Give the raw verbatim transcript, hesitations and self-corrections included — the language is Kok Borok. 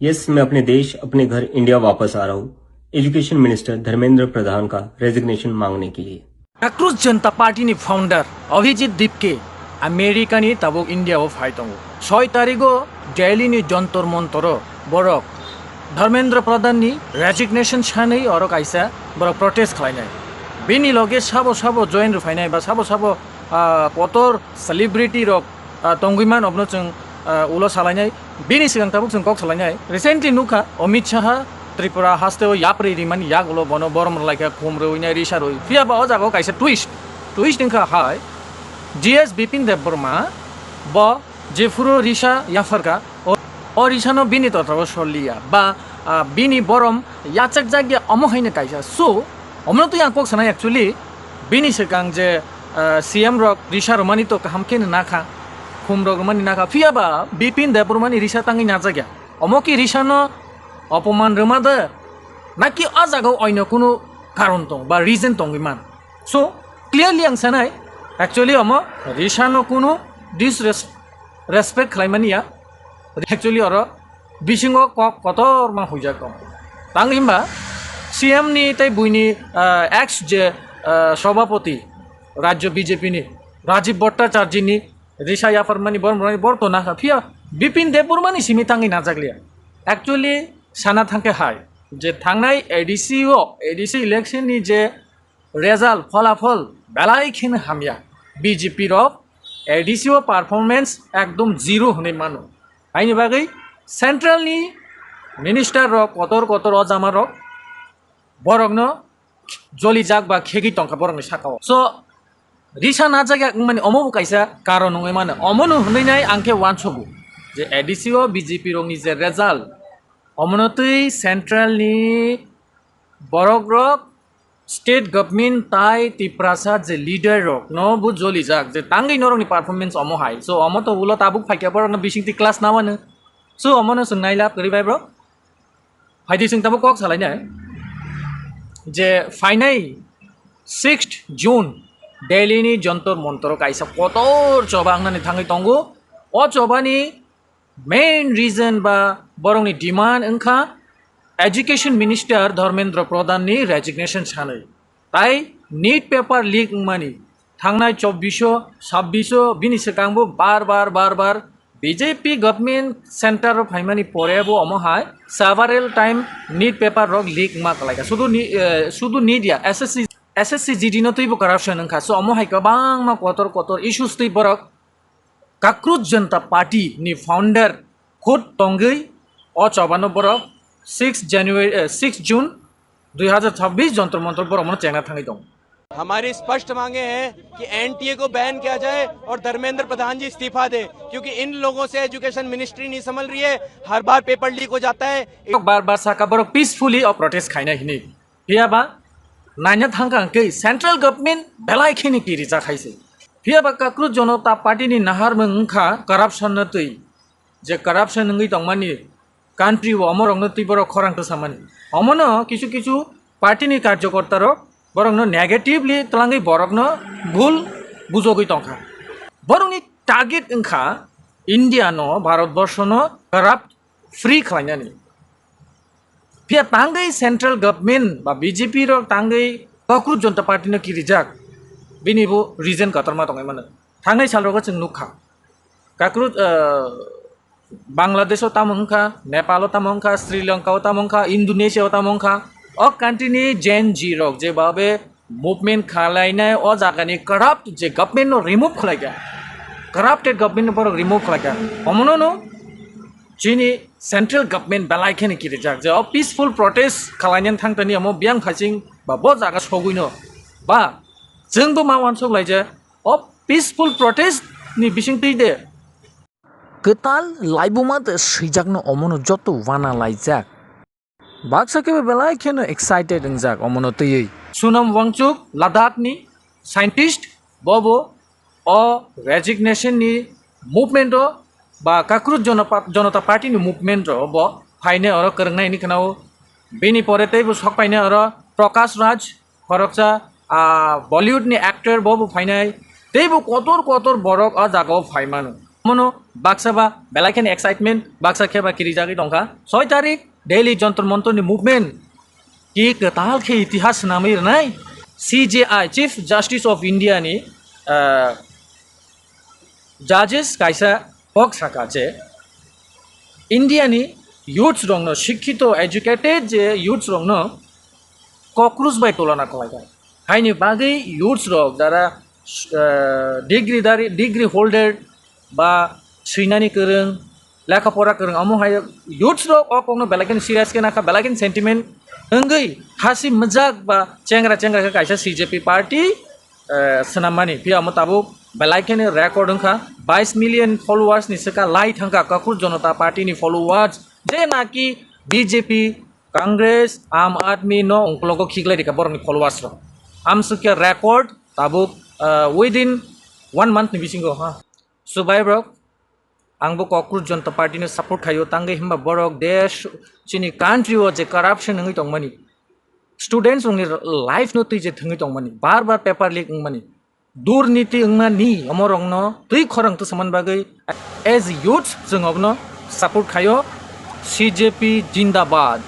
यस, मैं अपने देश, अपने घर इंडिया वापस आ रहा हूँ। एजुकेशन मिनिस्टर धर्मेंद्र प्रधान का रेजिग्नेशन मांगने के लिए। Kakwrwng Janata Party ni founder Abhijit Dipke America ni tabuk India o phai tongo. Soi tarigo Delhi ni Jantar Mantar o borok Dharmendra Pradhan ni resignation sanwi oro kaisa borok protest khlainai. Bini loge sabo sabo join rwphainai ba sabo sabo, ah, kotor celebrity rok, ah, tongwi man obno chwng, ah, ulo salainai. Bini swkang tabuk chwng kok salainai. Recently nukha Amit Shah Tripura haste o yapri rimani yagulo bono borom rwlaikha, khum rwinai, risa rwi. Phiya ba o jaga o kaisa twist. Twist wngkha hai G S Bipin Debbarma bo jephuru risa yapharkha, o, o risano bini totra o soliya ba, ah, bini borom yachakjakya omo haino kaisa. So, omono twi ang kok sanai actually bini swkang je, ah, C M rok risa rwmani to kaham khe nakha, khum rok rwmani nakha. Phiya ba Bipin Debbarma ni risa tangwi najakya. Omo ki risano opoman rwma de? Naki o jaga o oino kunu karon tong ba reason tongwi man? So, clearly ang sanai, actually omo risano kunu disres-, respect khlaimani ya. Actually oro bisingo kok kotorma huijak tong. Tang himba C M ni tei buini, ah, ex je, ah, sobhapoti rajyo B J P ni Rajiv Bhattacharjee ni risa yapharmani bor, bor, bor to nakha. Phiya Bipin Debbarma ni simi tangwi najakliya. Actually sana thangkhe hai je thangnai A D C o, A D C election ni je result, pholafol belai kheno hamya. B J P rok A D C o performance ekdom zero hwnwi mano. Haini bagwi central ni minister rok kotor kotor o jama rok borokno jolijak ba khegwi tongkha borokni saka o. So, risa najak yak wngmani omo bo kaisa karon wngwi mano. Omono hwnwi nai ang khe uansogo je A D C o B J P rokni je result, omono twi central ni borok rok, state government tai Tiprasa je leader rok no bo jolijak je tangwi norokni performance omo hai. So, omo to ulo tabuk phaikya borokno bisingtwi class namano. So, omono chwng nailab kwrwi bai bro. Phaidi chwng tabuk kok salainai je phainai sixth June Delhi ni Jantar Mantar o kaisa kotor choba wngnani thangwi tongo. O chobani main reason ba borokni demand wngkha Education Minister Dharmendra Pradhan ni resignation sanwi. Tai NEET paper leak wngmani thangnai chobbish o, sabbish o bini swkangbo bar bar, bar bar B J P government center o phaimani pore bo omo hai several time NEET paper rok leak wngma kwlaikha. Sudu ni, eh, sudu NEET ya, S S C, S S C G D no twibo corruption wngkha. So omo hai kwbangma kotor kotor issues twi borok Kakwrwng Janata Party ni founder khud tongwi o chobano borok six January, eh, six June dui hazar chabbish Jantar Mantar borok mono chengna thangwi tongo. हमारी स्पष्ट मांगे हैं कि एनटीए को बैन किया जाए और धर्मेंद्र प्रधान जी इस्तीफा दे, क्योंकि इन लोगों से एजुकेशन मिनिस्ट्री नहीं संभल रही है। हर बार पेपर लीक हो जाता है। Bar bar saka borok peacefully o protest khaina hini. Phiya ba naina thangkha hwnkhe central government belai kheno kirijak hai se. Phiya ba Kakwrwng Janata Party ni naharmung wngkha corruption no twi. Je corruption wngwi tongmani country o omorokno twi borok khorang twsamani. Omono kisu kisu party ni karjokorta rok borokno negatively twlangwi borokno bhul bujogwi tongkha. Borokni target wngkha India no, Bharat borsho no corrupt free khlainani. Phiya tangwi central government ba B J P rok tangwi Kakwrwng Janata Party no kirijak, bini bo reason kotorma tongwi mano. Thangnai sal rogo chwng nukha. Kakwrwng, ah, Bangladesh o tamo wngkha, Nepal o tamo wngkha, Sri Lanka o tamo wngkha, Indonesia o tamo wngkha. O country ni Gen Z rok je babe movement khalainai o jaga ni corrupt je government no remove khalaikha. Corrupted government no borok remove khalaikha. Omono no chini central government belai kheno kirijak je o peaceful protest khalainani thangtani omo biyang phaiching ba bo jaga sogwino ba chwngbo ma uansuk lai je o peaceful protest ni bisingtwi de. Kwtal laibuma tei swijakno omono joto uana laijak. Baksa kebo belai kheno excited wngjak omono twiwi. Sonam Wangchuk, Ladakh ni scientist, bobo o resignation ni movement o ba Kakwrwng Jona-, Janata Party ni movement o bo phainai oro kwrwngnai hinwi khwnao. Bini pore teibo sok painai oro Prakash Raj, khoroksa, ah, Bollywood ni actor bo bo phainai, teibo kotor kotor borok o jaga o phai mano. Mono baksa ba belai kheno excitement, baksa khe ba kirijagwi tongkha. Soi tarik Delhi Jantar Mantar ni movement ki kwtal khe itihas swnamwi rwnai. C J I, Chief Justice of India ni, ah, judges kaisa kok saka je India ni youths rokno, shikkito, educated je youths rokno cockroach bai tulona khlaikha. Haini bagwi youths rok jara, ah, degree dari, degree holder ba swinani kwrwng, lekha pora kwrwng, omo hai youths rok o kokno belai kheno serious khe nakha, belai kheno sentiment wngwi hasi mwnjak ba chengra chengra khe kaisa C J P party, eh, swnammani. Phiya omo tabuk belai kheno record wngkha, bais million followers ni swka lai thangkha Kakur Janata Party ni followers, je naki B J P, Congress, Aam Aadmi no ungkologo khiklai rikha borokni followers rok. Amsukya record tabuk, ah, within one month ni bisingo ha. Subai rok, ang bo Kakur Janata Party no support khaio, tangwi himba borok desh chini country o je corruption wngwi tongmani, students rokni life no twi je thwngwi tongmani, bar bar paper leak wngmani, durniti wngmani, omorokno twi khorang twsaman bagwi as youth chwng obno support khaio. C J P jindabad.